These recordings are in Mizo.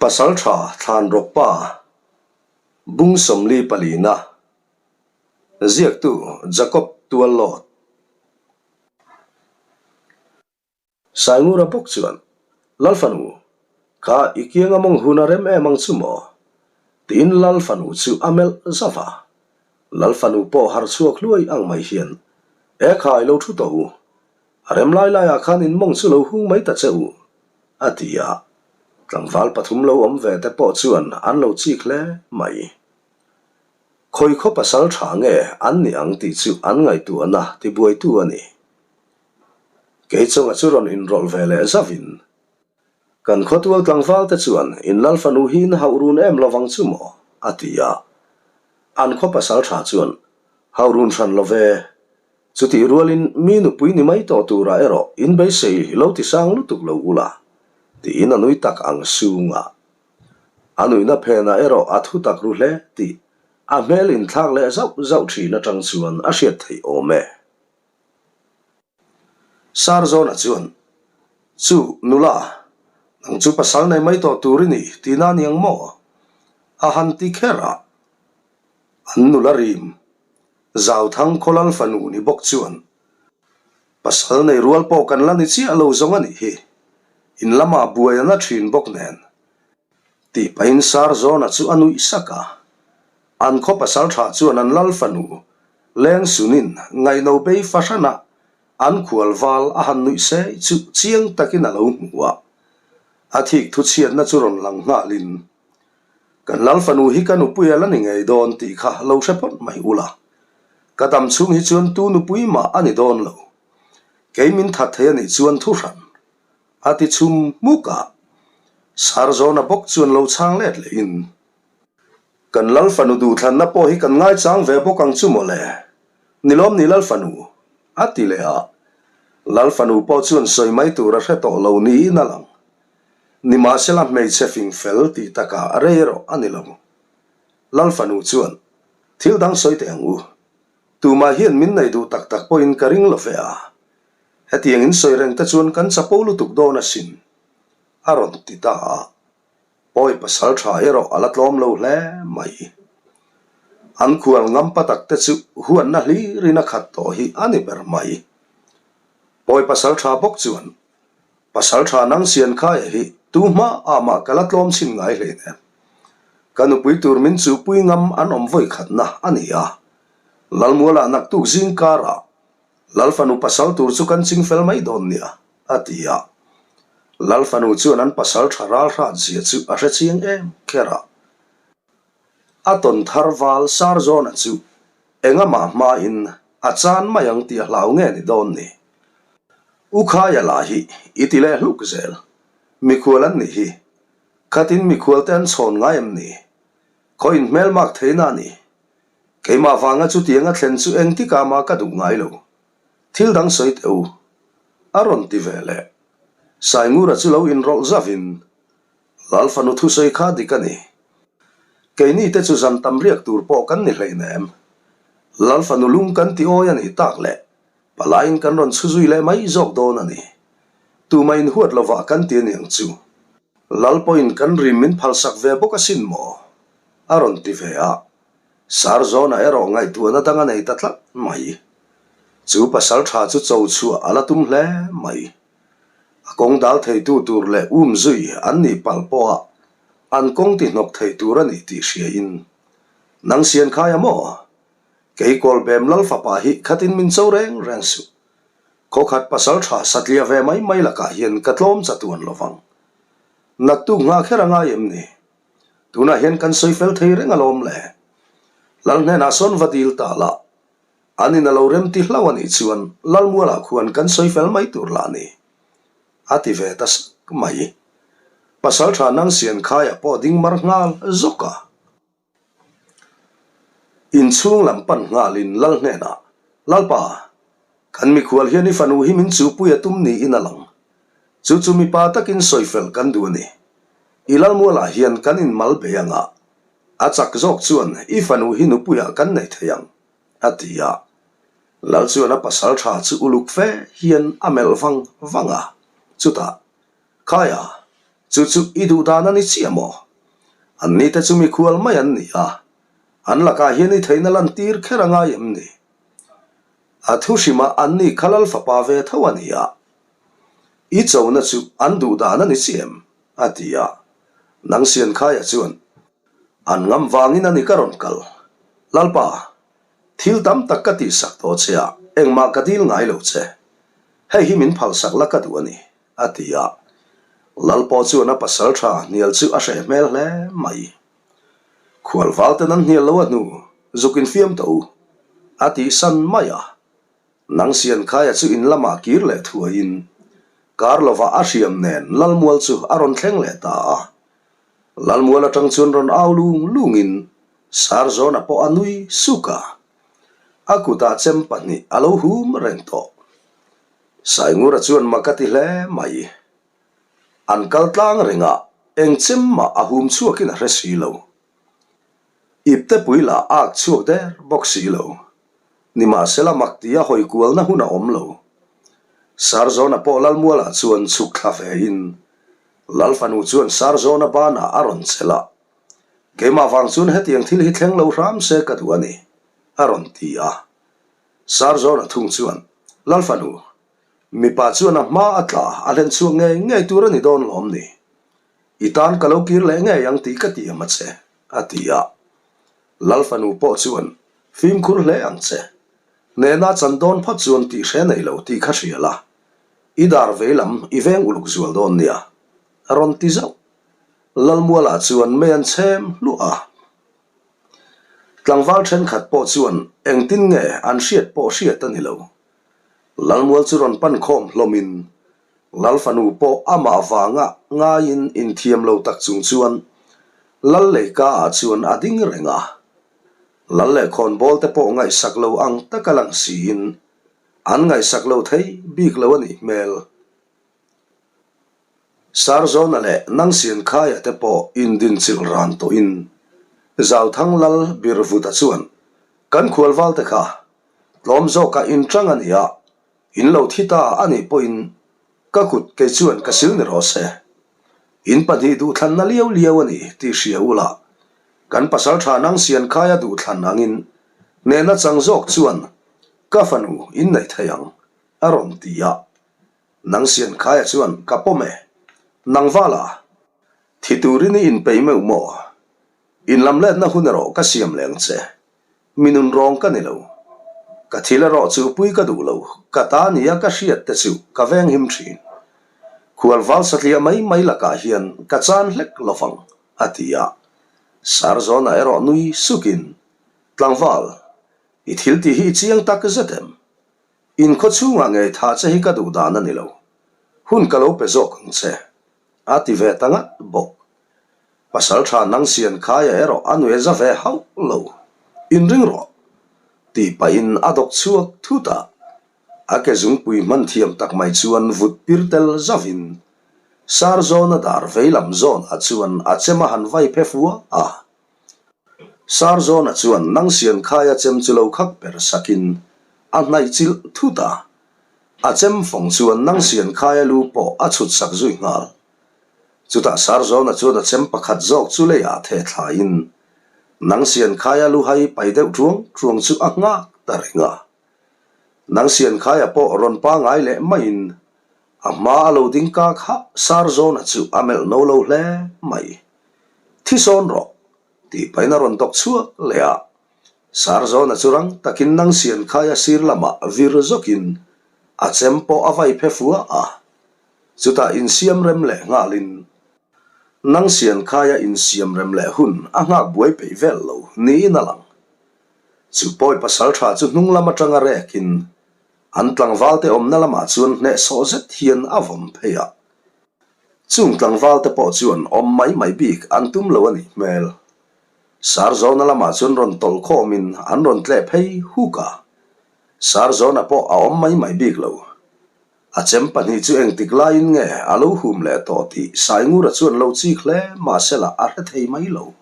Pasalṭha Thlanrawkpa Bung 44na Ziaktu Jacob Tuallawt Saingura bawk chuan, Lalfanu, kha i kianga mawng hun a rem em ang chu maw? Tiin Lalfanu chu a melh zauh a. Lalfanu pawh harh chhuak hluai ang mai hian, E khai lo thu tawh u, a rem lai laiah khan in mawng chu lo hung mai ta che u, a ti a. Tlangval pathum lo awm ve te pawh chuan an lo chik hle mai. Khawi khaw pasal tha nge an ni ang tih chu an ngaihtuahna tibuaitu a ni. Kei chunga chu rawn inrawlh ve leh zauhin, Kan khawtual tlangval te chuan in lal fanu hi in hauh run em lovang chu maw? a ti a. An khaw pasal tha chuan, Hauh run hran lo ve. Chutih rualin mi nupui ni mai tawh turah erawh in beisei lo ti sang lutuk lo ula, tiin a nui tak ang sung a. A nuihna phenah erawh a thu tak ru hle tih a hmel inthlak leh zauh zauh thin atang chuan a hriat theih awm e. Sarzawna chuan, Chu, nula, nang chu pasal nei mai tawh tur i ni tihna a ni ang maw? A han ti kher a. An nula rim, Zauthang Khawlal fanu ni bawk chuan, Pasal nei rual pawh kan la ni chiah lo zawng a nih hi, in lamah buai a na thin bawk nen, Tih pahin Sarzawna chu a nuih sak a. An khaw pasal tha chuan an lal fanu leng sunin ngaihno bei fahranah an khual val a han nuih sei chu chiang takin a lo hmu a. A thik thu chhiatna chu rawn lang nghalin, Kan lal fanu hi ka nupui a la ni ngei dawn tih kha lo hre phawt mai ula. Ka dam chhung hi chuan tu nupui mah a ni dawn lo. Kei min that thei a nih chuan thu hran. A ti chhum hmuk a, Sarzawna bawk chuan lo chhang let lehin, Kan Lal fanu duhthlanna pawh hi kan ngaichang ve bawk ang chu mawle, ni lawm ni Lal fanu? a ti leh a. Lal fanu pawh chuan sawi mai tur a hre tawh lo niin a lang. Nimahsela hmeichhe fing fel tih takah a rei erawh a ni lo. Lal fanu chuan, Thil dang sawi teh ang u. Tumah hian min nei duh tak tak pawhin ka ring lo ve a. Hetiang in sawi reng te chuan kan chapo lutuk dawn asin, a rawn ti ta a. Pawi pasal tha erawh a la tlawm lo hle mai. An khual ngam pa tak te chu huanna hlirin a khat tawh hi a ni ber mai. Pawi pasal tha bawk chuan, Pasal tha nang sian khaia hi tu hma ah mah ka la tlawm chhin ngai hleinem. Ka nupui tur min chuhpui ngam an awm vawi khatna a ni a. Lalmualah naktuk zing karah Lalfanu pasal tur chu kan ching fel mai dawn nia, a ti a. Lalfanu chuan an pasal tha ral hrat zia chu a hre chiang em kher a. A tawn thar val Sarzawna chu engamah hmain a chan mai ang tih a hlau nge ni dawn ni. U Khaia lah hi i ti leh hluk zel. Mikhual an nih hi. Khatin mikhual te an chhawn ngai em ni? Khaw inhmelmak theihna a ni. Keimah vanga chutiang a thlen chu engtikah mah ka duh ngai lo. Thil dang sawi teh u. A rawn ti ve leh. Saingura chu lo inrawlh zavin, Lal fanu thusawi kha dik a ni. Keini te chu zan tam riak tur pawh kan ni hleinem. Lal fanu lung kan ti awi a nih tak leh palaiin kan rawn chhu zui leh mai zawk dawn a ni. Tumah inhuat lovah kan ti a niang chu. Lal pawhin kan rim min phalsak ve bawk asin maw? A rawn ti ve a. Sarzawna erawh ngaihtuahna dang a nei ta tlat mai. Chu pasal tha chu cho chhuah a la tum hle mai. A kawng dal theitu tur leh um zui an nih palh pawha an kawng ti hnawk thei tur a ni tih hriain, Nang sian khai a maw? Kei Kawlbem Lal fapa hi khatin min cho reng reng suh. Khawkhat pasal tha satliah ve mai mai lakah hian ka tlawm chatuan lovang. Naktuk nghah kher a ngai em ni? Tunah hian kan sawi fel thei reng alawm le. Lal hnenah sawn va dil ta la, an in a lo rem ti hlauh a nih chuan Lalmualah khuan kan sawi fel mai tur lah ni. A ti ve ta sak mai. Pasaltha Nangsian khaia pawh ding mar nghal zawk a. Inchhung lam pan nghalin Lal hnenah, Lalpa, kan mikhual hian i fanu hi min chuhpui a tum niin a lang. Chu chu mipa takin sawifel kan duh a ni. I Lalmualah hian kan inmal bei ang a, a chak zawk chuan i fanu hi nupuiah kan nei thei ang, a ti a. Lal chuan a pasal tha chu uluk fe hian a melh vang vang a, chutah, Khaia! Chu chu i duh dan a ni chiah maw? Anni te chu mikhual mai an ni a, an lakah hian i theihna lantir kher a ngai em ni? A thu hrimah anni kha lal fapa ve tho a ni a, i chona chu an duh dan a ni chiah em? a ti a. Nang Siankhaia chuan, An ngam vangin a ni ka rawn kal. Lalpa, thil tam tak ka tihsak tawh che a, engmah ka dil ngai lo che. Hei hi min phalsak la ka duh a ni, a ti a. Lal pawh chuan a pasal tha hnial chu a hreh hmel hle mai. Khual val ten an hnial lo a hnu, zuk infiam tawh u, a tihsan mai a. Nang Siankhaia chu in lamah kir leh thuaiin, kar lovah a hriam nen Lalmual chu a rawn thleng leh ta a. Lalmual atang chuan rawn au lung lungin Sarzawna pawh a nui suk a. A kutah chem pahnih a lo hum reng tawh. Saingura chuan mak a ti hle mai. An kal tlang reng a, eng chem mah a hum chhuakin a hre si lo. Iptepui lah ak chhuak der bawk si lo. Nimahsela mak tia hawi kualna hun a awm lo. Sarzawna pawh Lalmualah chuan chhuk thla ve in Lal fanu chuan Sarzawna banah a rawn chelh a, Keimah vang chuan hetiang thil hi thleng lo hram se ka duh a ni, a rawn ti a. Sarzawna thung chuan, Lal fanu, mipa chuan a hma a tla a hlen chhuak ngei ngei tur a ni dawn lawm ni? I tan ka lo kir leh ngei ang tih ka ti em a che, a ti a. Lal fanu pawh chuan, Fimkhur hle ang che. Hnehna chan dawn phawt chuan tih hre nei lo tih kha hria la. I dar vei lam i veng uluk zual dawn nia, a rawn ti zauh. Lalmualah chuan mei an chhem hluah a. Tlangval thenkhat pawh chuan engtin nge an hriat pawh hriat a ni lo. Lalmual chu rawn pan khawm hlawmin Lal fanu pawh amah vanga ngaiin inthiam lo tak chung chuan Lal leika ah chuan a ding reng a. Lal leh khawnbawl te pawh ngaihsak lo ang taka lang siin an ngaihsak lo thei bik lo a nih hmel. Sarzawna leh Nangsiankhaia te pawh indinchilh ran tawhin Zauthang Lal Birvuta chuan kan khualval te kha tlawm zawkah inṭang a ni a, In lo thi ta a nih pawhin ka kut kei chuan ka sil ni rawh se. In pahnih duhthlanna liau liau a ni tih hria ula, kan pasal tha nang Siankhaia duhthlan angin hnehna chang zawk chuan ka fanu in nei thei ang, a rawn ti a. Nang Siankhaia chuan ka pawm e. Nang vala, thi turin i inpei meuh maw? In lamletna hun erawh ka siam leh ang che. Mi nun rawng ka ni lo. Ka thil erawh chu pui ka duh lo, ka ta nia ka hriat te chu ka veng him thin. Khual val satliah mai mai lakah hian ka chan hlek lovang, a ti a. Sarzawna erawh nui sukin, Tlangval, i thil tih hi i chiang tak zet em? In khaw chhungah ngei thah che hi ka duh dan a ni lo. Hun ka lo pe zawk ang che. A ti ve ta ngat bawk. Pasal tha nang sian khaia erawh a nuih za ve hauh lo. Inring rawh! Tih pahin a dawk chhuak thut a. A ke zungpui hman thiam tak mai chuan vut pir tel zauhin Sarzawna dar vei lam zawnah chuan a chem a han vai phe fua a. Sarzawna chuan nang sian khaia chem chu lo khak per sakin a hnaih chilh thut a. A chem fawng chuan nang sian khaia lu pawh a chhut sak zui nghal. Chutah Sarzawna chuan a chem pakhat zawk chu leiah theh thlaiin nang sian khaia lu hai pai deuh ṭuang ṭuang chu a nghak ta reng a. Nang sian khaia pawh rawn pangai leh maiin a hma a lo ding kak hah Sarzawna chu a melh no lo hle mai. Thi sawn rawh! tih pahin a rawn dawk chhuak leh a. Sarzawna chu rang takin nang sian khaia sir lamah vir zawkin a chem pawh a vai phe fua a. Chutah insiam rem leh nghalin nang sian khaia insiam rem leh hun a nghak buai peih vel lo niin a lang. Chu pawi pasal tha chu hnung lam atanga rekin an tlangvalte awmna lamah chuan hnehsawh zet hian a vawm phei a. Chung tlangvalte pawh chuan awm mai mai bik an tum lo a nih hmel. Sarzawna lamah chuan rawn tawlh khawmin an rawn tleh phei huk a. Sarzawna pawh a awm mai mai bik lo. A chem pahnih chu engtik laiin nge a lo hum leh tawh tih Saingura chuan lo chik hle mahsela a hre thei mai lo.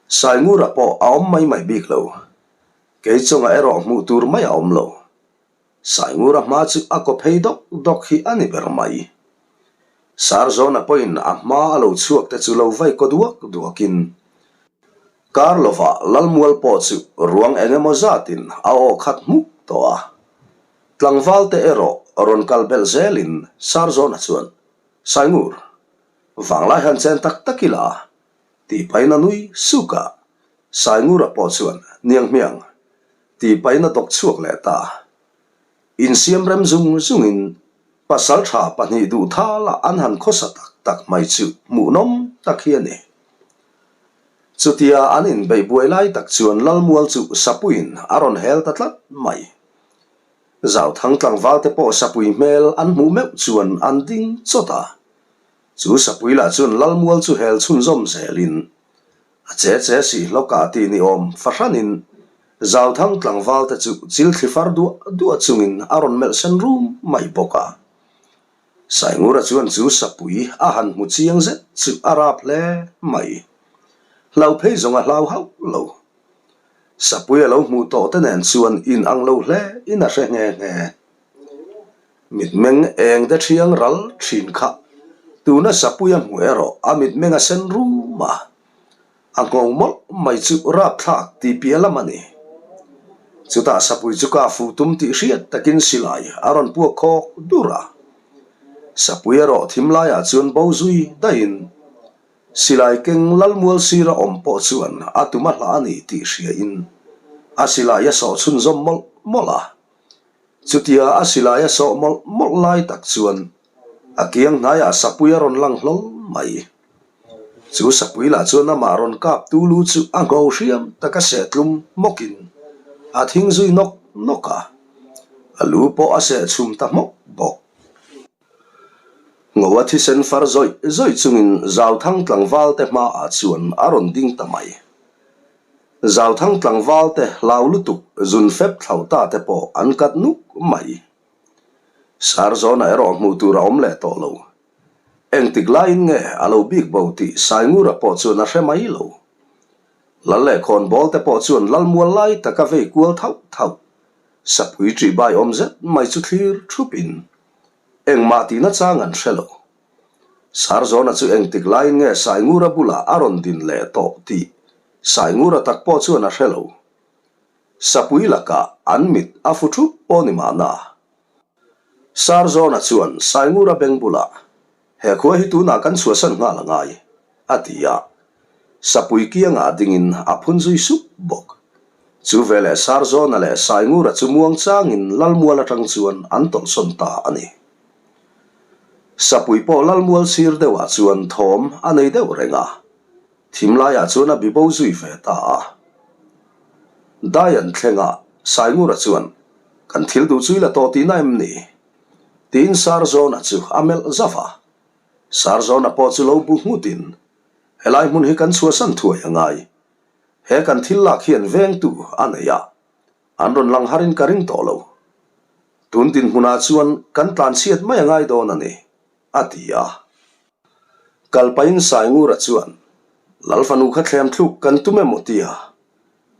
Saingura pawh a awm mai mai bik lo. Kei chungah erawh hmuh tur mai a awm lo. Saingura hma chu a kaw phei dawk dawk hi a ni ber mai. Sarzawna pawhin a hma a lo chhuak te chu lo vai kaw duak duakin kar lovah Lalmual pawh chu ruang eng emaw zatin a aw khat hmuk tawh a. Tlangval te erawh rawn kal belh zelin Sarzawna chuan, Saingur, vanglai han chen tak tak ila tih pahin a nui suk a, Saingura pawh chuan, Niang hmiang tih pahin a dawk chhuak leh ta. Insiam rem zung zungin pasal tha pahnih duh thala an han khawsa tak tak mai chu hmuhnawm tak hi a ni. Chutia an inbeih buai lai tak chuan Lalmual chu Sapuiin a rawn hel ta tlat mai. Zauthang tlangval te pawh Sapui hmel an hmuh meuh chuan an ding chawt a. Chu Sapui lah chuan Lalmual chu hel chhunzawm zelin A che che sih hlawk ah tih ni awm fahranin Zauthang tlangval te chu chil thli far duah duah chungin a rawn melh sen rum mai bawk a. Saingura chuan chu sapui a han hmu chiang zet chu a rap hle mai. Hlau phei zawng a hlau hauh lo. Sapui a lo hmuh tawh te nen chuan in ang lo hle in a hre nghe nghe. Mitmeng eng te thiang ral thin kha tuna sapui a hmu erawh a mitmeng a sen rum a, a nghawng mawlh mai chu rapthlak tih piah lam a ni. Chutah sapui chu ka fuh tum tih hriat takin silai a rawn puak khawk dur a. Sapui erawh thim laiah chuan bo zui daihin silai keng lalmual sira awm pawh chuan a tum a hlah a ni tih hriain a silai a sawh chhunzawm mawlh mawlh a. Chutia a silai a sawh mawlh mawlh lai tak chuan a kiang hnaiah sapui a rawn lang hlawl mai. Chu sapui lah chuan amah rawn kap tu lu chu a ngho hriam taka seh tlum hmawkin a thing zui nawk nawk a, a lu pawh a seh chhum ta hmawk bawk. Ngho a thisen far zawih zawih chungin Zauthang tlangval te hmaah chuan a rawn ding ta mai. Zauthang tlangval te hlau lutuk zun fep thlau ta te pawh an kat nuk mai. Sarzawna erawh hmuh tur a awm leh tawh lo. Engtik laiin nge a lo bik bo tih Saingura pawh chuan a hre mai lo. Lal leh khawnbawl te pawh chuan Lalmual lai taka vei kual thauh thauh, sapui ṭihbai awm zet mai chu thlir ṭhupin engmah tihna chang an hre lo. Sarzawna chu engtik laiin nge Saingura bulah a rawn din leh tawh tih Saingura tak pawh chuan a hre lo. Sapui lakah an mit a fu thup pawh ni mahna. Sarzawna chuan Saingura beng bulah, He khua hi tunah kan chhuahsan nghal a ngai, a ti a. Sapui kiangah dingin a phun zui sup bawk. Chu veleh Sarzawna leh Saingura chu muangchangin Lalmual atang chuan an tawlhsawn ta a ni. Sapui pawh Lalmual sir deuhah chuan thawm a nei deuh reng a, thim laiah chuan a bibo zui ve ta a. Dai an thleng a, Saingura chuan, Kan thil duh chu i la tawh tihna em ni? tiin Sarzawna chu a melh zauh a. Sarzawna pawh chu lo bu nghutin, Helai hmun hi kan chhuahsan thuai a ngai. He kan thil lak hian vengtu a nei a, An rawn lang harin ka ring tawh lo. Tun dinhmunah chuan kan tlanchhiat mai a ngai dawn a ni, a ti a. Kalpain Saingura chuan, Lal fanu kha thlem thluk kan tum emaw tia,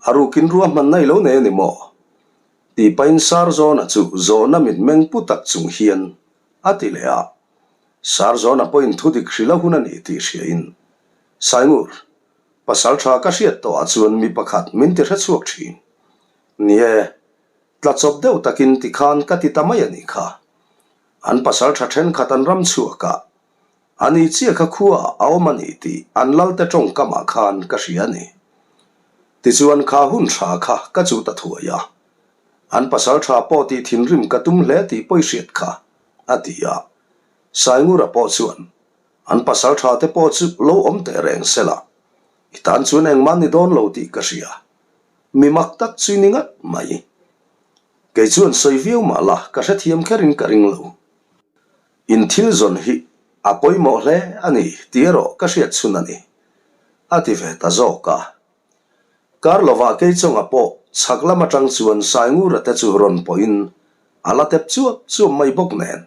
a rukin ruahmanna i lo nei a ni maw? tih pahin Sarzawna chu zawhna mitmeng pu tak chung hian a ti leh a. Sarzawna pawhin thudik hrilh a hun a ni tih hriain, Saingur, Pasal tha ka hriat tawh ah chuan mi pakhat min ti hre chhuak thin. Ni e, tla chawp deuh takin ti khan ka ti ta mai a nih kha. An pasal tha thenkhat an ram chhuak a, a ni chiah kha khua ah a awm a ni tih an lalte tawngkam ah khan ka hria a ni. Tichuan kha hun tha kha ka chu ta thuai a. An pasal tha pawh tih thinrim ka tum hle tih pawi hriat kha, a ti a. Saingura pawh chuan An pasal tha te pawh chu lo awm teh reng se la, i tan chuan engmah ni dawn lo tih ka hria. Mi mak tak chu i ni ngat mai. Kei chuan sawi viau mah la ka hrethiam kherin ka ring lo. In thil zawn hi a pawimawh hle a ni tih erawh ka hriat chhun a ni, a ti ve ta zawk a. Kar lovah Keichawnga pawh chhak lam atang chuan Saingura te chu rawn pawhin a la tep chuap chuap mai bawk nen.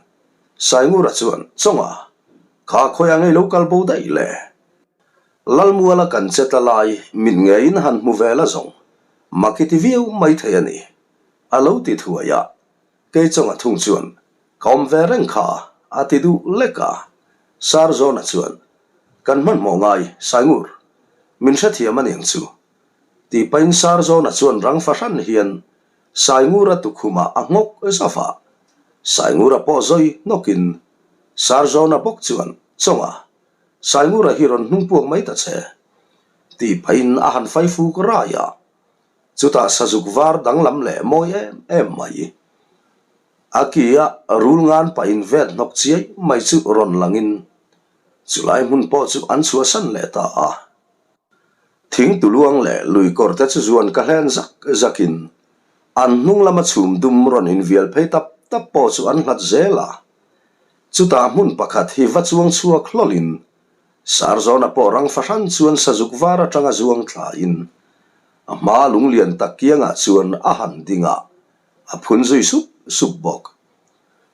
Saingura chuan, Chawnga, kha khawiah ngei lo kal bo daih le? Lalmuala kan che tla lai mit ngeiin han hmu ve la zawng, mak i ti viau mai thei a ni, a lo ti thuai a. Keichawnga thung chuan, Ka awm ve reng kha, a ti duh lek a. Sarzawna chuan, Kan hmanhmawh ngai, Saingur, min hrethiam a niang chu, tih pahin Sarzawna chuan rang fahran hian Saingura tukhumah a nghawk zauh a. Saingura pawh zawi hnawkin Sarzawna bawk chuan, Chawnga, Saingura hi rawn hnung puak mai ta che, tih pahin a han fai fuk rai a. Chutah sazuk var danglam leh mawi em em mai. A ki a rul ngan pahin vet hnawk chiai mai chu rawn langin chulai hmun pawh chu an chhuahsan leh ta a. Thing tuluang leh lui kawr te chu zuan ka hlen zak zakin an hnung lama chhum dum rawn invial phei tap tap pawh chu an hlat zel a. Chutah hmun pakhat hi va chuang chhuak hlawlin Sarzawna pawh rang fahran chuan sazuk var atanga zuang thlain a hma lunglian tak kiangah chuan a han ding a, a phun zui sup sup bawk.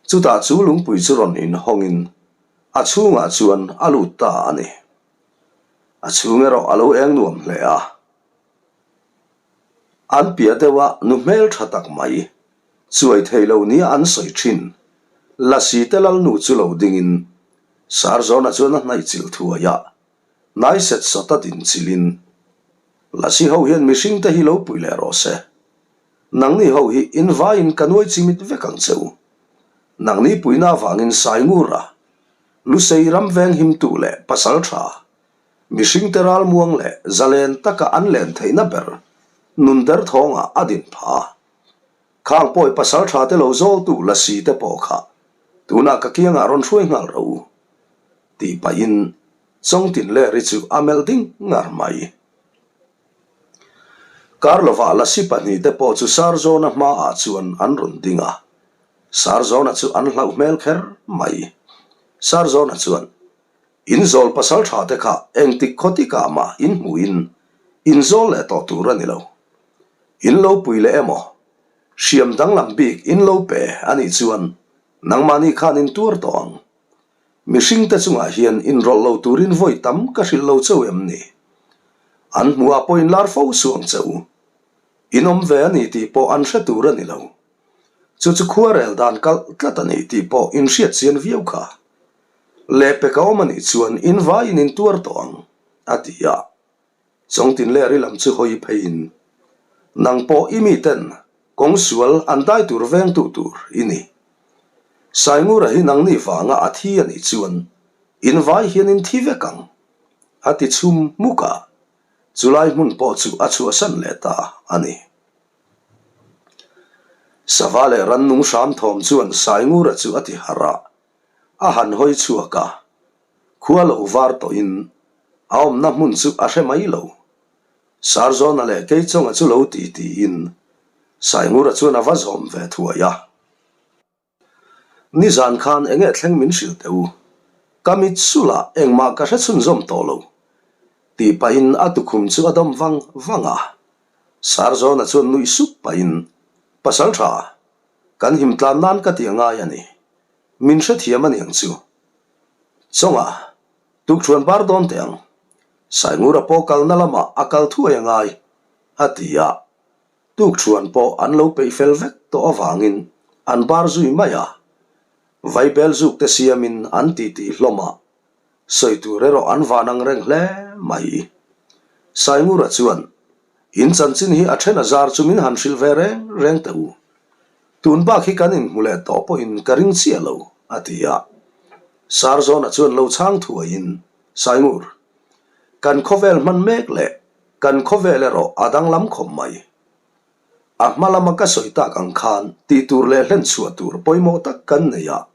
Chutah chu lungpui chu rawn inhawngin a chhungah chuan a lut ta a ni. A chhung erawh a lo eng nuam hle a. An piah deuha nu hmel tha tak mai, chuai thei lo nia an sawi thin, Lasi te lalnu chu lo dingin Sarzawna chuan a hnaih chilh thuai a, hnai set sawt a din chilhin, Lasi ho hian mihring te hi lo pui leh rawh se. Nangni ho hi in vaiin ka nuai chimit vek ang che u. Nangni puihna avangin Saingura, Lusei ram veng himtu leh pasal tha, mihring te ralmuang leh zalen taka an len theihna ber nun derthawngah a din phah a. Khang pawi pasal tha te lo zawltu Lasi te pawh kha tunah ka kiangah rawn hruai nghal ro u, tih pahin Chawngtinleri chu a melh ding ngar mai. Kar lovah Lasi pahnihte pawh chu Sarzawna hmaah chuan an rawn ding a, Sarzawna chu an hlauh hmel kher mai. Sarzawna chuan, In zawl pasal tha te kha engtik khaw tikah mah in hmuhin in zawl leh tawh tur a ni lo. In lo pui leh emaw? Hriam danglam bik in lo pe a nih chuan nangmahni khan in tuar tawh ang. Mihringte chungah hian inrawlh lo turin vawi tam ka hrilh lo cheu em ni? An hmuhah pawh in lar fo suh ang che u. In awm ve a ni tih pawh an hre tur a ni lo. Chu chu khuarel dan kalh tlat a ni tih pawh in hriat chian viau kha. Lehpek a awm a nih chuan in vaiin in tuar tawh ang, a ti a. Chawngtinleri lam chu hawi pheiin, Nang pawh i miten kawng sual an dai tur vengtu tur i ni. Saingura hi nangni vanga a thi a nih chuan in vai hian in thi vek ang, a ti chhum hmuk a, chulai hmun pawh chu a chhuahsan leh ta a ni. Sava leh rannung hram thawm chuan Saingura chu a ti harh a, a han hawi chhuak a, Khua lo var tawhin a awmna hmun chu a hre mai lo. Sarzawna leh Keichawnga chu lo ti tiin Saingura chuan a va zawm ve thuai a. Nizan khan enge thleng min hrilh teh u, ka mit sulah engmah ka hre chhunzawm tawh lo, tih pahin a tukhum chu a dawm vang vang a. Sarzawna chuan nuih sup pahin, Pasaltha, kan himtlan nan ka ti angai a ni. Min hrethiam a niang chu. Chawnga, tukṭhuan bar dawn teh ang. Saingura pawh kalna lamah a kal thuai a ngai, a ti a. Tukṭhuan pawh an lo peih fel vek tawh avangin an bar zui mai a. Vaibel zuk te siamin an titi hlawm a, sawi tur erawh an van ang reng hle mai. Saingura chuan, In chanchin hi a then a zar chu min han hrilh ve reng reng teh u. Tun bak hi kan inhmu leh tawh pawhin ka ring chiah lo, a ti a. Sarzawna chuan lo chhang thuaiin, Saingur, kan khawvel hman mek leh kan khawvel erawh a danglam khawp mai. A hma lama ka sawi tak ang khan tih tur leh hlen chhuah tur pawimawh tak kan nei a.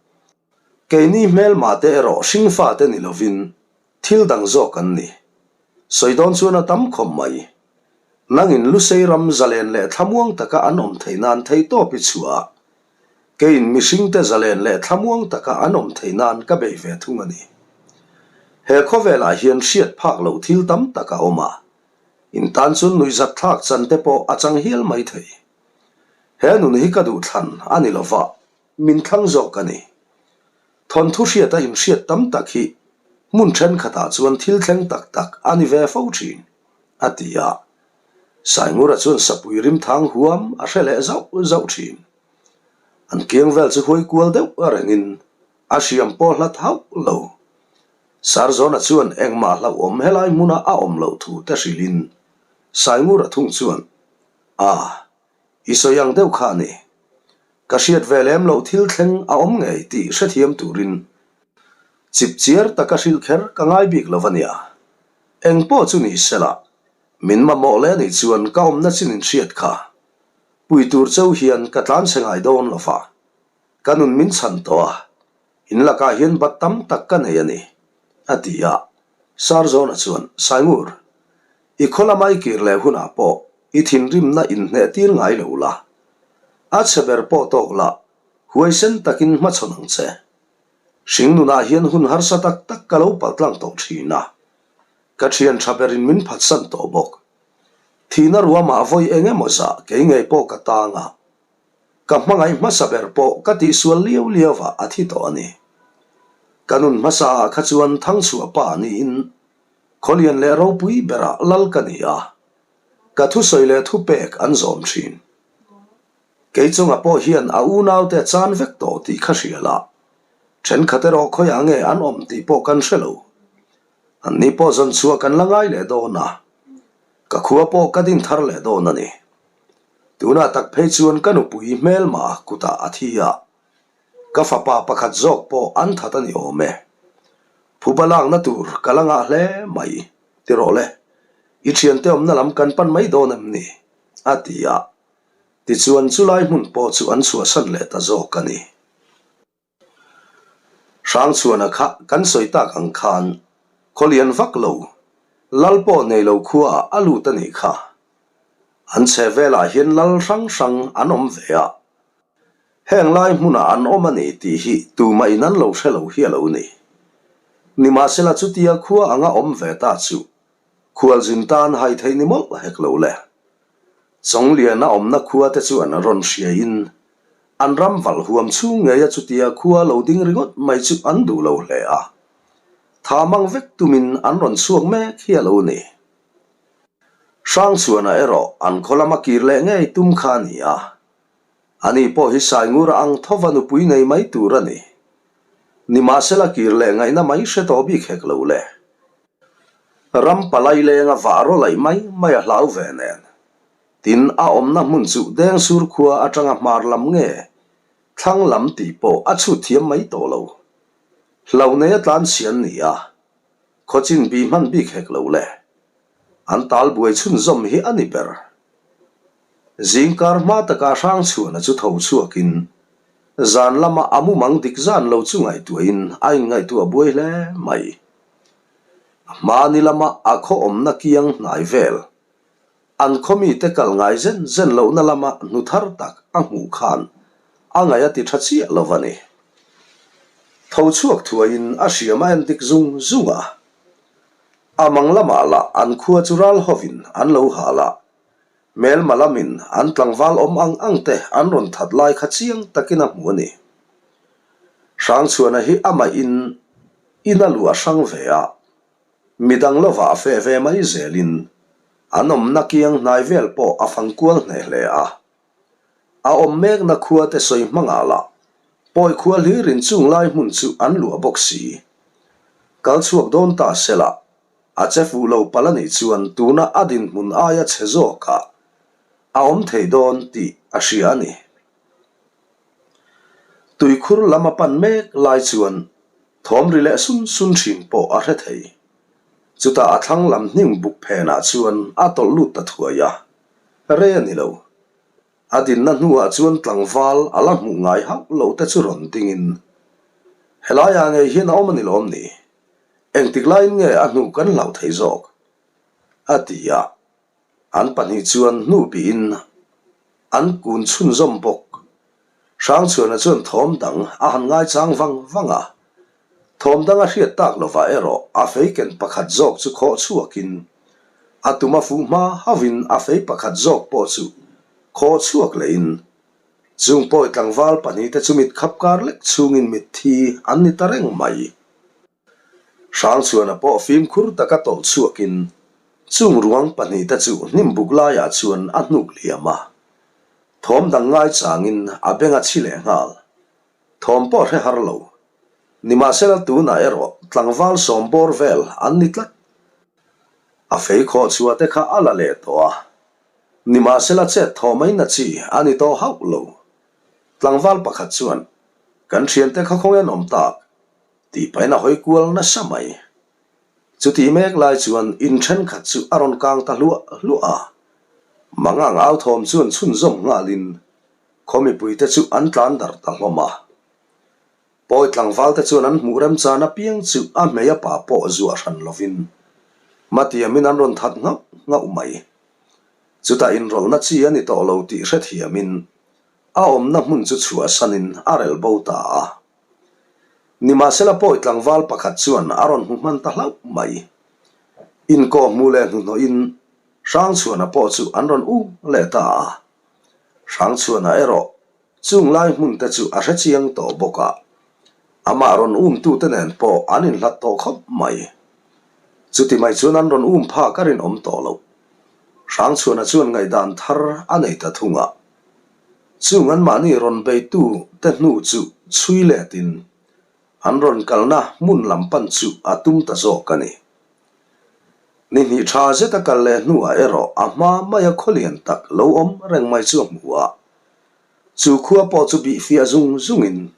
Keini hmelmate erawh hringfate ni lovin Thil dang zawk an ni. Sawi dawn chuan a tam khawp mai. Nangin Lusei ram zalen leh thlamuang taka an awm theih nan theihtawp i chhuah a, keiin mihringte zalen leh thlamuang taka an awm theih nan ka bei ve thung a ni. He khawvelah hian hriat phak loh thil tam tak a awm a, in tan chuan nuihzat thlak chan te pawh a chang hial mai thei. He nun hi ka duhthlan a ni lova, min thlang zawk a ni. Thawnthu hriata inhriat tam tak hi hmun thenkhatah chuan thil thleng tak tak a ni ve fo thin, a ti a. Saingura chuan sapui rimthang huam a hre leh zauh zauh thin. An kiang vel chu huai kual deuh rengin a hriam pawh hlat hauh lo. Sarzawna chuan engmah hlauhawm helai hmuna a awm loh thu te hrilhin Saingura thung chuan, A, i sawi ang deuh kha a ni. Ka hriat ve lem loh thil thleng a awm ngei tih hrethiam turin chipchiar taka hrilh kher ka ngai bik lo a nia. Engpawh chu ni sela, min mamawh leh anih chuan ka awmna chin inhriat kha pui tur cheu hian ka tlanchhe ngai dawn lo va, ka nun min chhan tawh a, in lakah hian bat tam tak ka nei a ni, a ti a. Sarzawna chuan, Saingur, i khaw lama i kir leh hunah pawh i thinrimna inhneh tir ngai lo la, a chhe ber pawh tawk la, huaisen takin hmachhawn ang che. Hringnunah hian hun harsa tak tak ka lo paltlang tawh thin a, ka thian tha berin min phatsan tawh bawk. Thihna ruamah vawi eng emaw zah kei ngei pawh ka tang a, ka hmangaih hmasa ber pawh ka tihsual liau liau ah a thi tawh a ni. Ka nun hmasa ah kha chuan Thangchhuah pa niin Khawlian leh ropui berah lal ka ni a, ka thusawi leh thupek an zawm thin. Kei chunga pawh hian a unaute a chan vek tawh tih kha hria la, thenkhat erawh khawiah nge an awm tih pawh kan hre lo. Anni pawh zawn chhuah kan la ngai leh dawn a, ka khua pawh ka din thar leh dawn a ni. Tunah tak phei chuan ka nupui hmelma kutah a thi a, ka fapa pakhat zawk pawh an that a ni awm e. Phuba lakna tur ka la ngah hle mai, ti rawh le, i thiante awmna lam kan pan mai dawn em ni? a ti a. Tichuan chulai hmun pawh chu an chhuahsan leh ta zawk a ni. Hrangchhuana kha kan sawi tak ang khan khawlian vak lo, lal pawh nei lo khuaah a lut a nih kha. An chhe velah hian lal hrang hrang an awm ve a. Heng lai hmunah an awm a ni tih hi tumah in an lo hre lo hi a lo ni. Nimahsela chutia khua anga awm ve ta chu khualzin tan hai theih ni mawlh hek lo le. Chawngliana awmna khua te chuan rawn hriaiin an ram valh huam chhung ngeia chutia khua lo ding ringawt mai chu an duh lo hle a. Tha mang vek tumin an rawn chhuak mek hi a lo ni. Hrangchhuana erawh an khaw lama kir leh ngei tum kha a ni a. Ani pawh hi Saingura ang thova nupui nei mai tur a ni. Nimahsela kir leh ngaihna mai hre tawh bik hek lo le. Ram palai lenga vah raw laih mai mai a hlau ve nen. Tin, a awmna hmun chu Dengsur khua atanga hmar lam nge thlang lam tih pawh a chhut thiam mai tawh lo. Hlo nei a tlan chhian ni a, khawchin bi hman bik hek lo le. An tal buai chhunzawm hi a ni ber. Zingkar hma taka Hrangchhuana chu tho chhuakin zan lama a mumang dik zan lo chu ngaihtuahin a inngaihtuah buai hle mai. A hmani lama a khaw awmna kiang hnai vel, an khaw mite kal ngai zen zen lohna lama hnu thar tak a hmuh khan a ngaih a ti tha chiah lo a ni. Tho chhuak thuaiin a hriam a endik zung zung a. A mang lamah lah an khua chu ral hovin an lo hal a, hmelma lamin an tlangval awm ang ang te an rawn that lai kha chiang takin a hmu a ni. Hrangchhuana hi amah in in a luah hrang ve a, midang lovah a feh ve mai zelin an awmna kiang hnai vel pawh a fang kual hneh hle a. A awm mekna khua te sawi hmangah lah pawi khua hlirin chung lai hmun chu an luah bawk si. Kal chhuak dawn ta sela, a che fuh lo palh a nih chuan tuna a dinhmun aia chhe zawkah a awm thei dawn tih a hria a ni. Tuikhur lam a pan mek lai chuan thawm ri leh sun sun thin pawh a hre thei. Chutah a thlang lam hnim buk phenah chuan a tawlh lut ta thuai a, rei a ni lo. A dinna hnuah chuan tlangval a la hmuh ngai hauh loh te chu rawn dingin, Helaiah ngei hian a awm a ni lawm ni? Engtik laiin nge a hnu kan hlauh thei zawk? a ti a. An pahnih chuan hnu bihin an kun chhunzawm bawk. Hrangchhuana chuan thawm dang a han ngaichang vang vang a. Thawm dang a hriat tak lovah erawh a fei ken pakhat zawk chu khawh chhuakin a tum a fuh hma hauhin a fei pakhat zawk pawh chu khawh chhuak lehin chung pawi tlangval pahnihte chu mit khap kar lek chhungin mitthi an ni ta reng mai. Hrangchhuana pawh fimkhur taka tawlh chhuakin chung ruang pahnihte chu hnim buk laiah chuan a hnuk liam a. Thawm dang ngaichangin a beng a chhi leh nghal. Thawm pawh hre har lo. Nimahsela tunah erawh tlangval sawmbawr vel an ni tlat. A fei khawh chhuah te kha a la leh tawh a, nimahsela chet thawh mai na chi a ni tawh hauh lo. Tlangval pakhat chuan, Kan thiante kha khawnge an awm tak? tih pahin a hawi kual nasa mai. Chutih mek lai chuan in thenkhat chu a rawn kang ta hluah hluah a, mangang au thawm chuan chhunzawm nghalin khaw mipuite chu an tlan darh ta hlawm a. Pawi tlangval te chuan an hmuh remchan apiang chu a hmei a pa pawh zuah hran lovin hmatiamin an rawn that nghauh nghauh mai. Chutah inrawlhna chi a ni tawh lo tih hrethiamin a awmna hmun chu chhuahsanin a relh bo ta a. Nimahsela pawi tlangval pakhat chuan a rawn hmu hman ta hlauh mai. Inkawh hmuh leh hnuhnawhin Hrangchhuana pawh chu an rawn um leh ta a. Hrangchhuana erawh Chung lai hmun te chu a hre chiang tawh bawk a, amah rawn umtute nen pawh an inhlat tawh khawp mai. Chuti mai chuan an rawn um phak a rinawm tawh loh. Hrangchhuana chuan ngaihdan thar a nei ta thung a, chung anmahni rawn beitu te hnu chu chhui letin an rawn kalna hmun lam pan chu a tum ta zawk a ni. Ni hnih tha zet a kal leh hnuah erawh a hma maia khawlian tak lo awm reng mai chu a hmu a, Chu khua pawh chu bih fiah zung zungin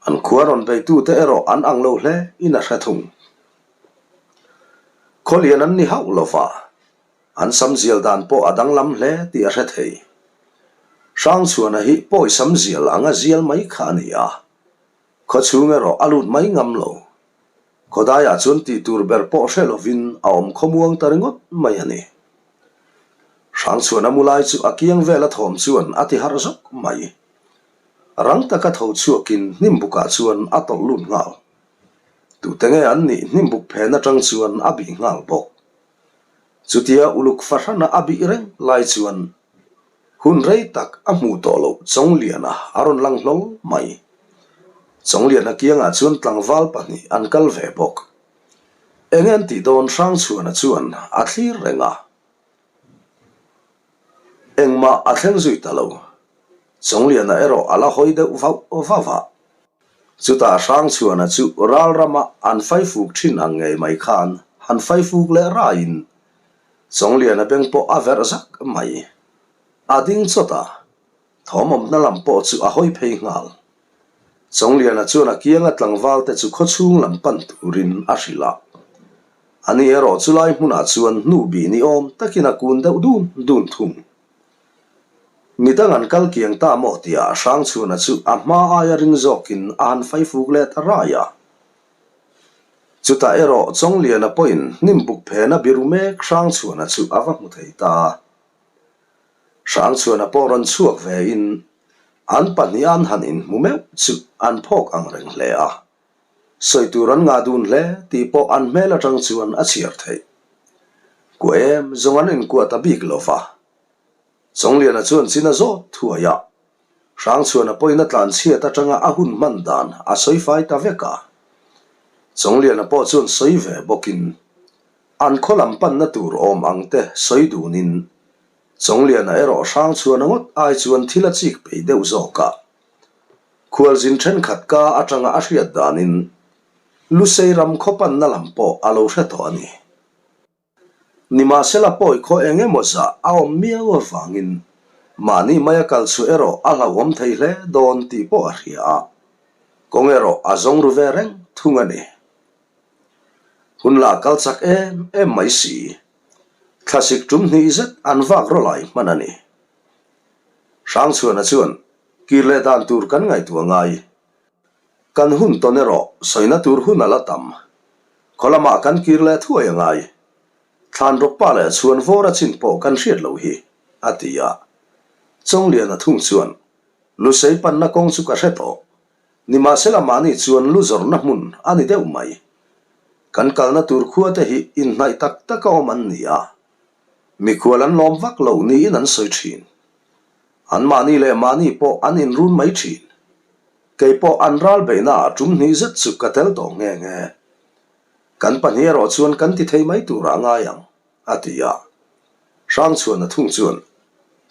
an khua rawn beitute erawh an ang lo hle in a hre thung. Khawlian an ni hauh lova, an sam zial dan pawh a danglam hle tih a hre thei. Hrangchhuana hi pawi sam zial anga zial mai kha a ni a, khawchhung erawh a lut mai ngam lo. Khawdaiah chuan tih tur ber pawh hre lovin a awm khawmuang ta ringawt mai a ni. Hrangchhuan a mu lai chu a kiang vel a thawm chuan a ti harh zawk mai. Rang taka tho chhuakin hnimbukah chuan a tawlh lut nghal. Tute nge an nih hnimbuk phen atang chuan a bih nghal bawk. Chutia uluk fahrana a bih reng lai chuan hun rei tak a hmuh tawh loh Chawngliana a rawn lang hlawl mai. Chawngliana kiangah chuan tlangval pahnih an kal ve bawk. Eng en tih dawn Hrangchhuana chuan a thlir reng a. Engmah a thleng zui ta lo. Chawngliana erawh a la hawi deuh vauh vauh a. Chutah Hrangchhuana chu ral rama an faifuk thin ang ngei mai khan han faifuk leh raiin Chawngliana beng pawh a verh zak mai. A ding chawt a, Thawm awmna lam pawh chu a hawi phei nghal. Chawngliana chuan a kianga tlangval te chu khawchhung lam pan turin a hrilh a. Ani erawh chu lai hmunah chuan hnu bih ni awm takin a kun deuh dun dun thung. Midang an kal kiang ta maw tia Hrangchhuna chu a hma aia ring zawkin a han faifuk leh ta rai a. Chutah erawh Chawngliana pawhin hnimbuk phena biru mek Hrangchhuana chu a va hmu thei ta. Hrangchhuana pawh rawn chhuak ve in an pahnih an han inhmu meuh chu an phawk ang reng hle a, sawi tur an ngah dun hle tih pawh an hmel atang chuan a chhiar theih. Kuah em zawng an inkuah ta bik lo va. Chawngliana chuan chin a zawt thuai a, Hrangchhuana pawhin a tlanchhiat atanga a hun hman dan a sawi fai ta vek a. Chawngliana pawh chuan sawi ve bawkin An khaw lam panna tur awm ang te sawi dunin Chawngliana erawh Hrangchhuana ngawt ai chuan thil a chik peih deuh zawk a. Khualzin thenkhat ka atanga a hriat danin Lusei ram khaw panna lam pawh a lo hre tawh a ni. Nimahsela pawi khaw eng emaw zah a awm miau avangin mahni maia kal chu erawh a hlauhawm thei hle dawn tih pawh a hria a, kawng erawh a zawng ru ve reng thung a ni. Hun la kal chak em em mai si. Thlasik tum hnih zet an vak rawlh ai hman a ni. Hrangchhuana chuan kir leh dan tur kan ngaihtuah ngai. Kan hun tawn erawh sawina tur hun a la tam. Khaw lamah kan kir leh thuai a ngai. Thlan rawkpa leh chhuan vawr a chin pawh kan hriat loh hi, a ti a. Chawngliana thung chuan, Lusei panna kawng chu ka hre tawh. Nimahsela mahni chuan lu zawrhna hmun a ni deuh mai. Kan kalna tur khua te hi inhnaih tak tak a awm an ni a, mikhual an lawm vak lo niin an sawi thin. An mahni leh mahni pawh an inrun mai thin. Kei pawh an ral beihna ah tum hnih zet chu ka tel tawh nghe nghe. Kan pahnih erawh chuan kan ti thei mai turah a ngai ang, a ti a. Hrangchhuana thung chuan,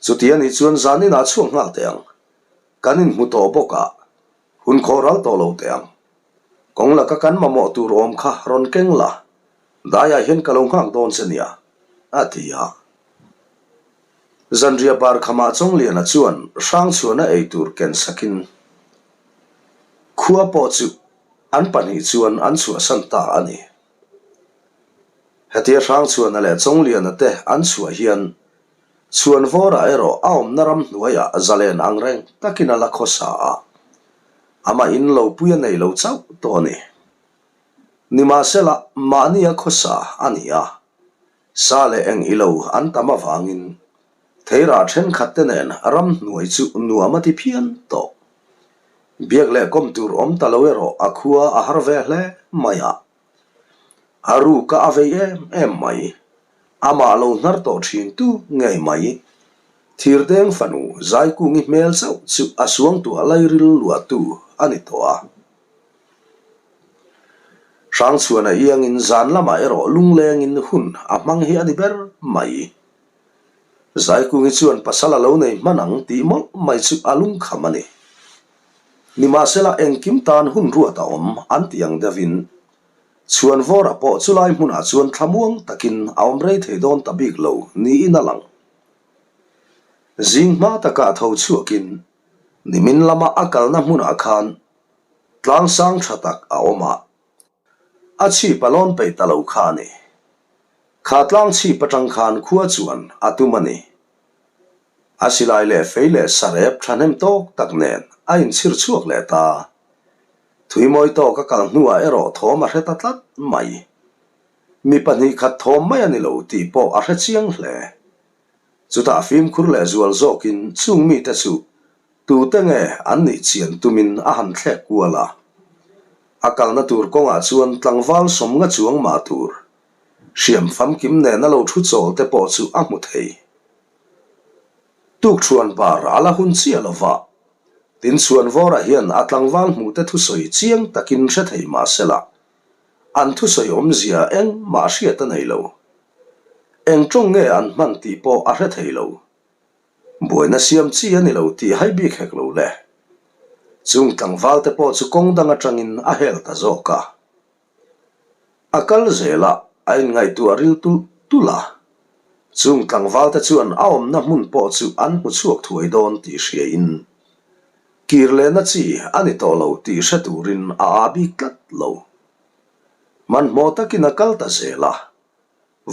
Chuti a nih chuan zaninah chhuak nghal teh ang. Kan inhmu tawh bawk a, hun khawh ral tawh lo teh ang. Kawng laka kan mamawh tur awm kha rawn keng la, daiah hian ka lo nghak dawn che nia, a ti a. Zanriah bar khamah Chawngliana chuan Hrangchhuana ei tur ken sakin khua pawh chu an pahnih chuan an chhuahsan ta a ni. Hetia Hrangchhuana leh Chawngliana te an chhuah hian Chhuanvawrah erawh a awmna ramhnuaiah zalen ang reng takin a la khawsa a, amah in lo pui a nei lo chauh tawh a ni. Nimahsela, mahni a khawsa a ni a, sa leh eng i lo an tam avangin theirah thenkhat te nen ramhnuai chu nuam a ti phian tawh. Biak leh kawm tur awm ta lo erawh a khua a har ve hle mai a. A ruka a vei em em mai. Amah lo hnar tawh thin tu ngei mai. Thirdeng fanu Zaikungi hmel chauh chu a suangtuah lairil luahtu a ni tawh a. Hrangchhuana iangin zan lamah erawh lunglengin hun a hmang hi a ni ber mai. Zaikungi chuan pasal a lo nei hman ang tih mawlh mai chu a lungkham a ni. Nimahsela engkim tan hun ruat a awm an tih ang deuhin Chhuanvawra pawh chulai hmunah chuan thlamuang takin a awm rei thei dawn ta bik lo niin a lang. Zing hma takah tho chhuakin nimin lama a kalna hmunah khan tlangsang tha tak a awm a. A chhip a lawn peih ta lo kha a ni. Kha tlang chhip atang khan khua chuan a tum a ni. A silai leh fei leh sarep thahnem tawk tak nen a inchhir chhuak leh ta. Thuimawi tawk a kal hnuah erawh thawm a hre ta tlat mai. Mi 2 khat thawm mai a ni lo tih pawh a hre chiang hle. Chutah fimkhur leh zual zawkin chung mite chu Tute nge an nih chian tumin a han thlek kual a. A kalna tur kawngah chuan tlangval sawmnga chuang mah tur hriam famkim nena lo thu chawl te pawh chu a hmu thei. Tukṭhuan bar a la hun chiah lo va, tin Chhuanvawra hian a tlangval hmuhte thusawi chiang takin hre thei mah sela, an thusawi awmzia engmah hriat a nei lo. Eng ṭawng nge an hman tih pawh a hre thei lo. Buaina siam chi a ni lo tih hai bik hek lo le. Chung tlangval te pawh chu kawng dang atangin a hel ta zawk a. A kal zel a, a inngaihtuah ril tulh tulh a. Chung tlangval te chuan a awmna hmun pawh chu an hmu chhuak thuai dawn tih hriain kir lehna chi a ni tawh lo tih hre turin a aa bik tlat lo. Hmanhmawh takin a kal ta zel a.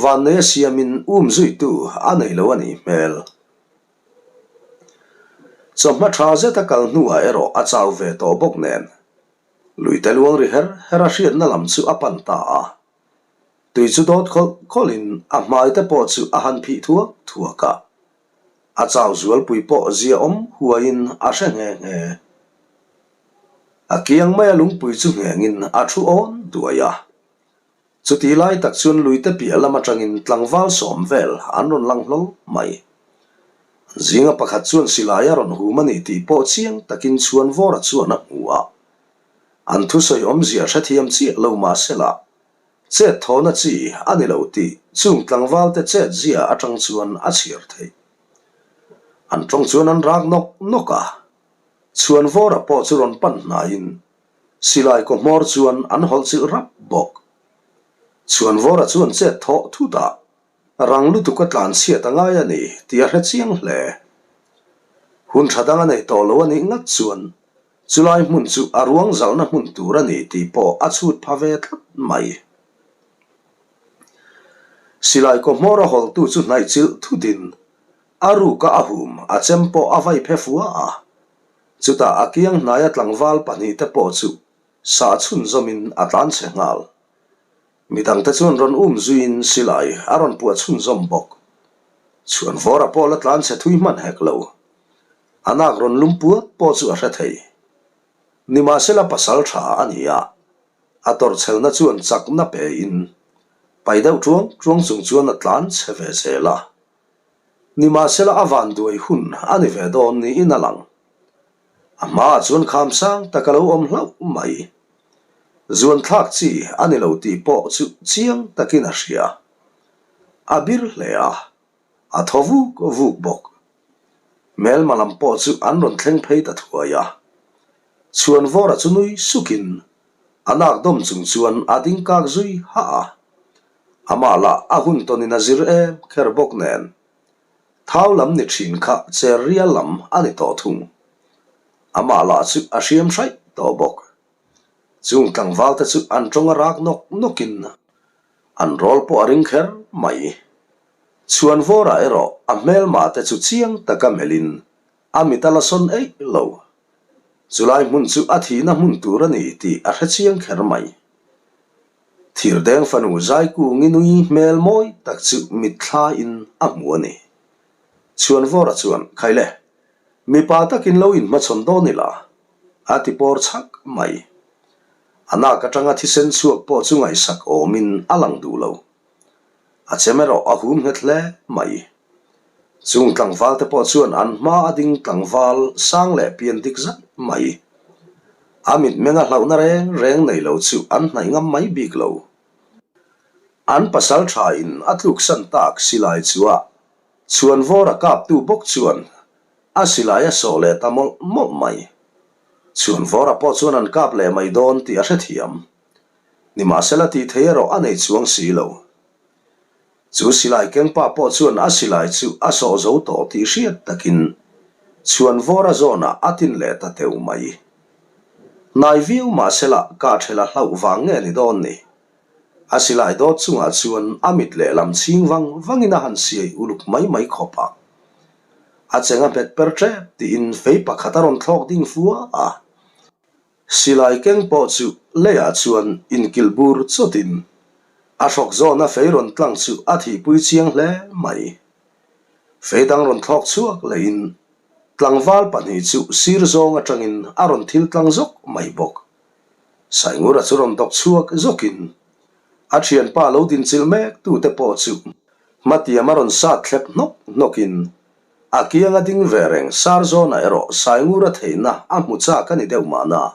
Vannei a siamin um zuitu a nei lo a nih hmel. Chawhma tha zet a kal hnuah erawh a chau ve tawh bawk nen, luite luang ri her her a hriatna lam chu a pan ta a. Tui chu dawt khawlh khawlhin a hmai te pawh chu a han phih thuak thuak a. A chau zualpui pawh zia awm huaiin a hre nghe nghe. A kiang maia lungpui chu nghengin a thu awn duai a. Chuti lai tak chuan luite piah lam atangin tlangval sawm vel an rawn lang hlawl mai. An zinga pakhat chuan silai a rawn hum a ni tih pawh chiang takin Chhuanvawra chuan a hmu a. An thusawi awmzia hrethiam chiah lo mahsela, chet thawhna chi a ni lo tih chung tlangvalte chet zia atang chuan a chhiar theih. An tawng chuan an rak nawk nawk a, Chhuanvawra pawh chu rawn pan hnaiin Silai kaw hmawr chuan an hawlh chilh rap bawk. Chhuanvawra chuan chet thawh thut a, rang lutuk a tlan chhiat a ngai a ni tih a hre chiang hle. Hun tha dang a nei tawh lo a nih ngat chuan chulai hmun chu a ruang zalhna hmun tur a ni tih pawh a chhut pha ve tlat mai. Silai kaw hmawr a hawlhtu chu hnaih chilh thutin a ruka a hum a chem pawh a vai phe fua a. Chutah a kiang hnaia tlangval pahnihte pawh chu sah chhunzawmin a tlan chhe nghal. Midangte chuan rawn um zuiin silai a rawn puah chhunzawm bawk. Chhuanvawra pawh la tlan chhe thui hman hek lo. A nak rawn lum puat pawh chu a hre thei. Nimahsela pasal tha a ni a, a tawrhchhelna chuan chakna pein pai deuh tuang tuang chung chuan a tlan chhe ve zel a. Nimahsela a vanduai hun a ni ve dawn niin a lang. A hmaah chuan kham sang tak a lo awm hlauh mai. Zuanthlak chi a ni lo tih pawh chu chiang takin a hria. A bir hle a, a thaw vuk vuk bawk. Hmelma lam pawh chu an rawn thleng phei ta thuai a. Chhuanvawra chu nui sukin. A nak dawm chung chuan a ding kak zui hah a. Amah lah a hun tawnin a zir em kher bawk nen. Thau lam ni thin kha cher rial lam a ni tawh thung. Amah lah chu a hriam hraih tawh bawk. Chung tlangval te chu an tawng a rak nawk nawkin an rawl pawh a ring kher mai. Chhuanvawrah erawh a hmelma te chu chiang taka melhin a mit a la sawn eih lo. Chulai hmun chu a thihna hmun tur a ni tih a hre chiang kher mai. Thirdeng fanu Zaikungi nui hmel mawi tak chu mitthlaiin a hmu a ni. Chhuanvawra chuan, Khaile, mipa takin lo inhmachhawn dawn ila, a ti pawr chhak mai. A nak atanga thisen chhuak pawh chu ngaihsak awmin a lang duh lo. A chem erawh a hum nghet hle mai. Chung tlangval te pawh chuan an hma a ding tlangval sang leh pian dik zat mai. A mitmeng a hlauhna reng reng nei lo chu an hnaih ngam mai bik lo. An pasal tha in a tluksan tak silai chu a chhuanvawr a kaptu bawk chuan a silai a sawh leh ta mawlh mawlh mai. Chhuanvawra pawh chuan an kap leh mai dawn tih a hrethiam. Nimahsela tih thei erawh a nei chuang si lo. Chu silai kengpa pawh chuan a silai chu a sawh zo tawh tih hriat takin chhuanvawra zawnah a tin leh ta teuh mai. Hnai viau mahsela kahthela hlauh vang nge ni dawn ni? A silai dawt chungah chuan a mit lehlam chhing vang vangin a han siai uluk mai mai khawp a. A cheng a hmet per tep tiin fei pakhat a rawn thlawk ding fua a. Silai keng pawh chu leiah chuan inkilh bur chawtin a hrawk zawna fei rawn tlang chu a thihpui chiang hle mai. Fei dang rawn thlawk chhuak lehin tlangval pahnih chu sir zawng atangin a rawn thil tlang zawk mai bawk. Saingura chu rawn dawk chhuak zawkin a thianpa lo dinchilh mek tute pawh chu hmatiam a rawn sat thlep hnawk hnawkin A kiang a ding ve reng, Sarzawnah erawh Saingura theihna a hmu chak a ni deuh mahna.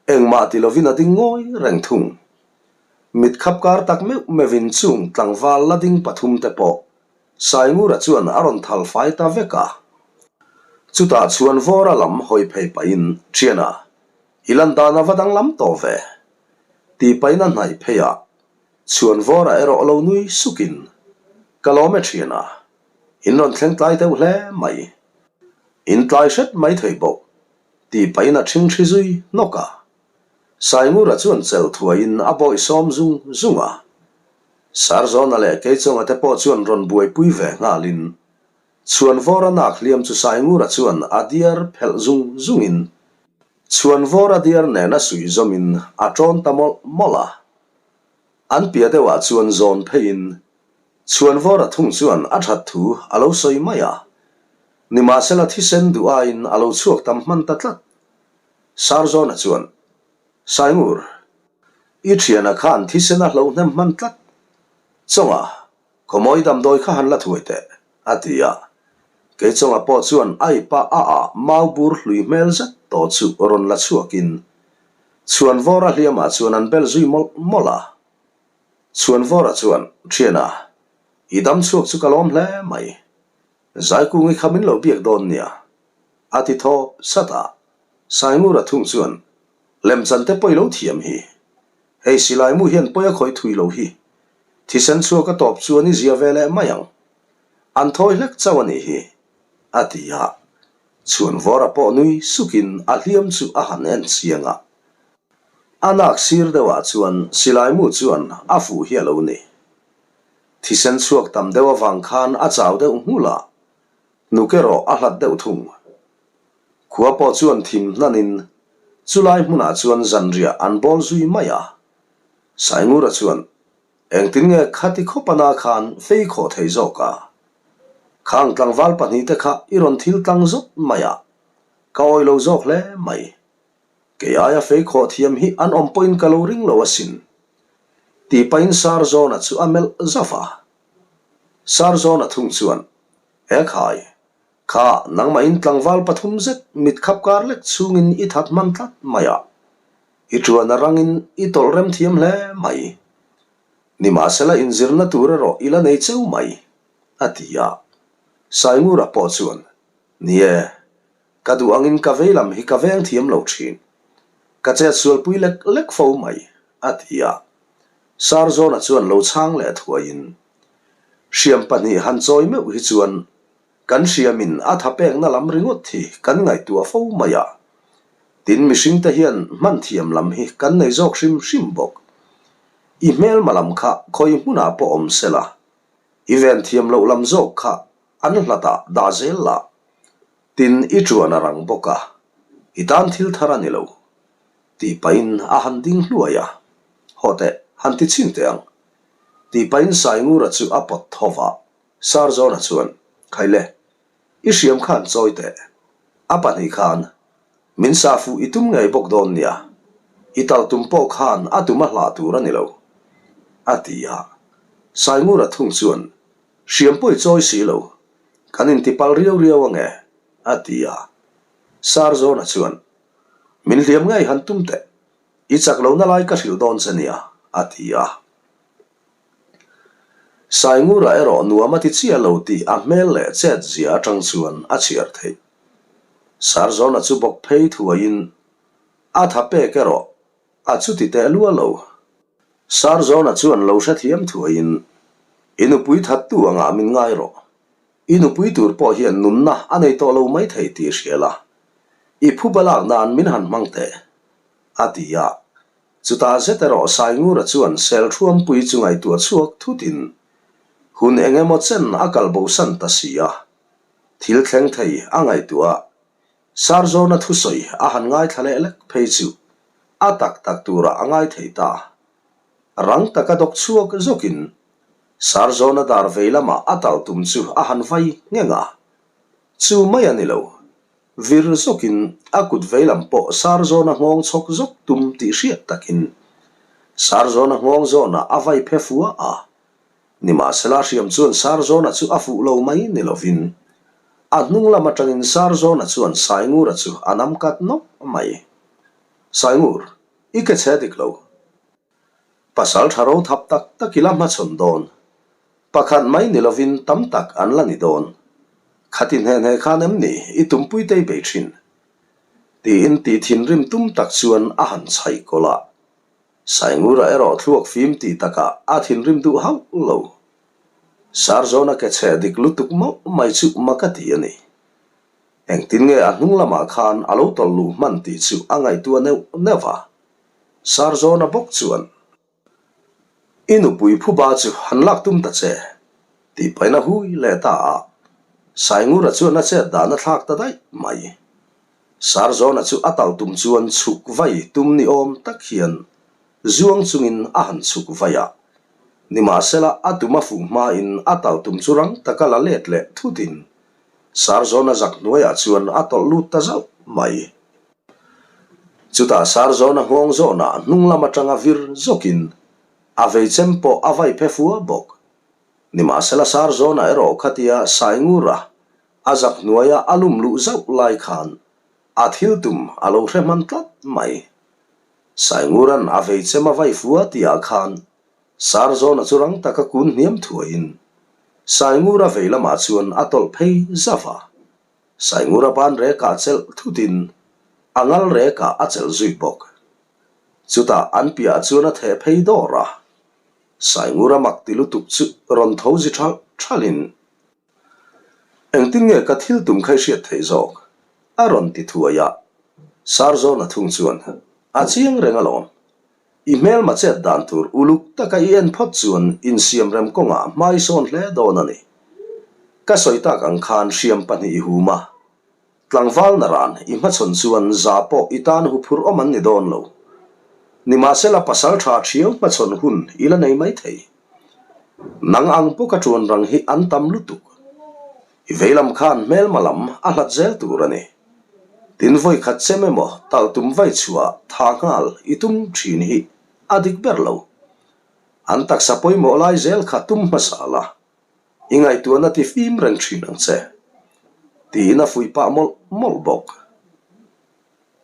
Engmah ti lovin a ding ngawi reng thung. Mit khap kar tak meuh meuhin chung tlangval la ding pathum te pawh Saingura chuan a rawn thal fai ta vek a. Chutah chuan Vawra lam hawi phei pahin, Thiana, i lan dan a va danglam tawh ve? Tih pahin a hnaih phei a, Chhuan Vawra erawh lo nui sukin, Ka lawm e thiana, In rawn thleng tlai deuh hle mai. In tlai hret mai thei bawk, tih pahin a ṭhingṭhi zui hnawk a. Saingura chuan chelh thuaiin a bawih sawm zung zung a. Sarzawna leh Keichawnga te pawh chuan rawn buaipui ve nghalin Chhuanvawra nak hliam chu Saingura chuan a diar phelh zung zungin Chhuanvawra diar nena suih zawmin a ṭawn ta mawlh mawlh a. An piah deuhah chuan zawn pheiin Chhuanvawra thung chuan a that thu a lo sawi mai a, nimahsela thisen duh aiin a lo chhuak tam hman ta tlat. Sarzawna chuan, Saingur, i thiana khan thisen a hlo hnem hman tlat. Chawnga, khawmawi damdawi kha han la thuai teh, a ti a. Keichawnga pawh chuan a ipa a ah mau bur hlui hmel zet tawh chu rawn la chhuakin Chhuanvawra hliamah chuan an bel zui mawlh mawlh a. Chhuanvawra chuan, Thiana, i dam chhuak chu ka lawm hle mai. Zaikungi kha min lo biak dawn nia, a ti thawp sat a. Saingura thung chuan, Lemchan te pawi lo thiam hi. Hei silaimu hian pawi a khawih thui lo hi. Thisen chhuak a tawp chuan i zia ve leh mai ang. An thawi hlek chauh a nih hi, a ti a. Chhuanvawra pawh nui sukin a hliam chu a han en chiang a. A nak sir deuhah chuan silaimu chuan a fuh hi a lo ni. Thisen chhuak tam deuh avang khan a chau deuh nghulh a, hnuk erawh a hlat deuh thung. Khua pawh chuan thim hnanin chulai hmunah chuan zanriah an bawl zui mai a. Saingura chuan, Engtin nge khati khawp ana khan fei khawh thei zawk a? Khang tlangval pahnihte kha i rawn thil tlang zawt mai a, ka awih lo zawk hle mai. Kei aia fei khawh thiam hi an awm pawhin ka lo ring lo asin. Tih pahin Sarzawna chu a melh zauh a. Sarzawna thung chuan, He khai, kha nangmahin tlangval pathum zet mit khap kar lek chhungin i that hman tlat mai a. I ṭuan a rangin i tawlh rem thiam hle mai. Nimahsela inzirna tur erawh i la nei cheu mai, a ti a. Saingura pawh chuan, Ni e, Ka duh angin ka vei lam hi ka veng thiam lo thin. Ka chet sualpui lek lek fo mai, a ti a. Sarzawna chuan lo chhang leh thuaiin, Hriam pahnih han chawi meuh hi chuan kan hriamin a tha pekna lam ringawt hi kan ngaihtuah fo mai a. Tin, mihringte hian hman thiam lam hi kan nei zawk hrim hrim bawk. I hmelma lam kha khawi hmunah pawh awm se la, i ven thiam loh lam zawk kha an hlatah dah zel la. Tin, i ṭuan a rang bawk a, i tan thil thar a ni lo. Tih pahin a han ding hluai a, Haw teh, han ti chhin teh ang. Tih pahin Saingura chu a pawt tho va, Sarzawna chuan, Khaile, i hriam khan chawi teh. A pahnih khan, Min sa fuh i tum ngei bawk dawn nia. I tal tum pawh khan a tum a hlah tur a ni lo. A ti a. Saingura thung chuan, Hriam pawh i chawi si lo. Kan intipal riau riau ange, a ti a. Sarzawna chuan, Min hliam ngei han tum teh. I chak lohna lai ka hrilh dawn che nia, a ti a. Saingura erawh nuam a ti chiah lo tih a hmel leh chet zia atang chuan a chhiar theih. Sarzawna chu bawk phei thuaiin a tha pek erawh a chuti teh lua lo. Sarzawna chuan lo hrethiam thuaiin, I nupui thattu angah min ngai rawh. I nupui tur pawh hian nunna a nei tawh lo maithei tih hria la. I phuba lak nan min han hmang teh, a ti a. Chutah zet erawh Saingura chuan Selṭhuampui chu ngaihtuah chhuak thutin hun eng emaw chen a kal bosan ta si a. Thil thleng thei a ngaihtuah a, Sarzawna thusawi a han ngaithla leh lek phei chu a tak tak turah a ngai thei ta. Rang taka dawk chhuak zawkin Sarzawna dar vei lamah a tal tum chu a han vai ngheng a. Chu mai a ni lo. Vir zawkin a kut vei lam pawh Sarzawna nghawng chhawk zawk tum tih hriat takin Sarzawna nghawng zawnah a vai phe fua a. Nimahsela hriam chuan Sarzawna chu a fuh lo mai ni lovin a hnung lam atangin Sarzawna chuan Saingura chu a nam kat nawk mai. Saingur, i ke chhe dik lo. Pasal tha ro thap tak tak ila hmachhawn dawn. Pakhat mai ni lovin tam tak an la ni dawn. Khati hne hne khan em ni i tumpui tei bei thin? Tiin tih thinrim tum tak chuan a han chhaih kawlh a. Saingura erawh thluak fim tih takah a thinrim duh hauh lo. Sarzawna ke chhe dik lutuk mauh mai chu mak a ti a ni. Engtin nge a hnung lamah khan a lo tawlh luh hman tih chu a ngaihtuah neuh neuh a. Sarzawna bawk chuan, I nupui phuba chu han lak tum ta che, tih paina hui leh ta a. Saingura chuan a chet dan a thlak ta daih mai. Sarzawna chu a tal tum chuan chhuk vai tum ni awm tak hian zuang chungin a han chhuk vai a. Nimahsela a tum a fuh hmain a tal tum chu rang taka la let leh thutin Sarzawna zak hnuaiah chuan a tawlh lut ta zauh mai. Chutah Sarzawna nghawng zawnah hnung lam atanga vir zawkin a vei chem pawh a vai phe fua bawk. Nimahsela Sarzawna erawh khatia Saingura a zak hnuaia a lum luh zauh lai khan a thil tum a lo hre hman tlat mai. Saingura'n a vei chem a vai fua tihah khan Sarzawna chu rang taka kun hniam thuaiin Saingura vei lamah chuan a tawlh phei zauh a. Saingura ban rekah chelh thutin a ngal rekah a chelh zui bawk. Chutah an piahah chuan a theh phei dawr a. Saingura mak ti lutuk chu rawn tho zi thalh thalhin, Engtin nge ka thil tum kha i hriat theih zawk? a rawn ti thuai a. Sarzawna thung chuan, A chiang reng alawm. I hmelma chet dan tur uluk taka i en phawt chuan insiamrem kawngah hma i sawn hle dawn a ni. Ka sawi tak ang khan hriam pahnih i hum a, tlangval naran i hmachhawn chuan za pawh i tan huphurh awm an ni dawn lo. Nimahsela pasal tha thiau hmachhawn hun i la nei maithei. Nang ang pawka tuan rang hi an tam lutuk. I veilam khan hmelma lam a hlat zel tur a ni. Tin vawi khat chem emaw tal tum vai chhuah tha nghal i tum thin hi a dik ber lo. An taksa pawimawh lai zel kha tum hmasa la, i ngaihtuahna ti fim reng thin ang che. Tiin a fuih pah mawlh mawlh bawk.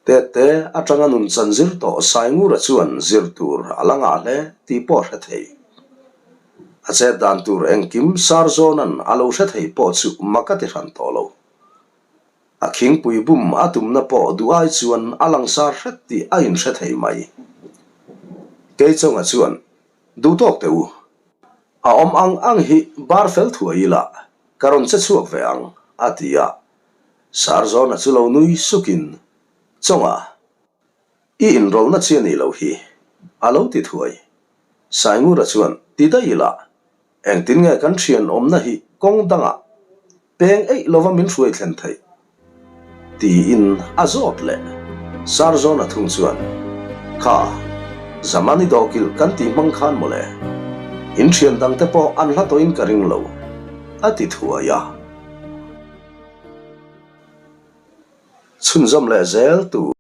Tette atanga nun chan zir tawh Saingura chuan zir tur a la ngah hle tih pawh a hre thei. A chet dan tur engkim Sarzawna'n a lo hre thei pawh chu mak a ti hran tawh lo. A khingpui bum a tumna pawh duh ai chuan a langsar hret tih a inhre thei mai. Keichawnga chuan, Duh tawk teh u. A awm ang ang hi bar fel thuai ila ka rawn che chhuak ve ang, a ti a. Sarzawna chu lo nui sukin, Chawnga, i inrawlhna chi a nih loh hi, a lo ti thuai. Saingura chuan, Ti daih ila, Engtin nge kan thian awmna hi kawng dangah peng eih lova min hruai thlen theih? tiin a zawt leh. Sarzawna thung chuan, Kha, Zamani dawhkilh kan tih hmang khan mawle, in thian dangte pawh an hla tawhin ka ring lo, a ti thuai a. Chhunzawm leh zel tur.